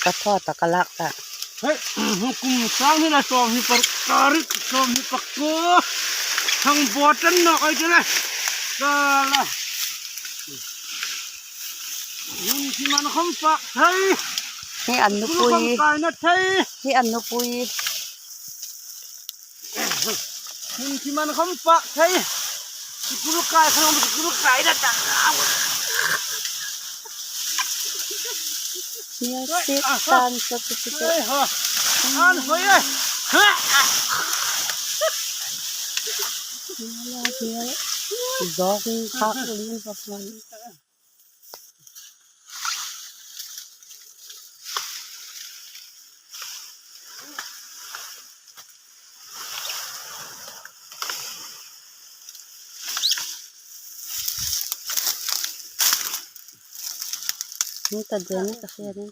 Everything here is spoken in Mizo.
Ka thaw ta ka lak ta. Hei kum sang hi la sawm hi par tarik sawm hi pakku thang bua tan nok ai chile ka la hun khi man khom pak thei Hi an nupui khom kai na thei hi an nupui hun khi man khom pak thei sikul kai khom sikul kai na ta Music tan chu chu chu chu. Zawng khak lin bawk chuan. Ni ta den ka hriat in.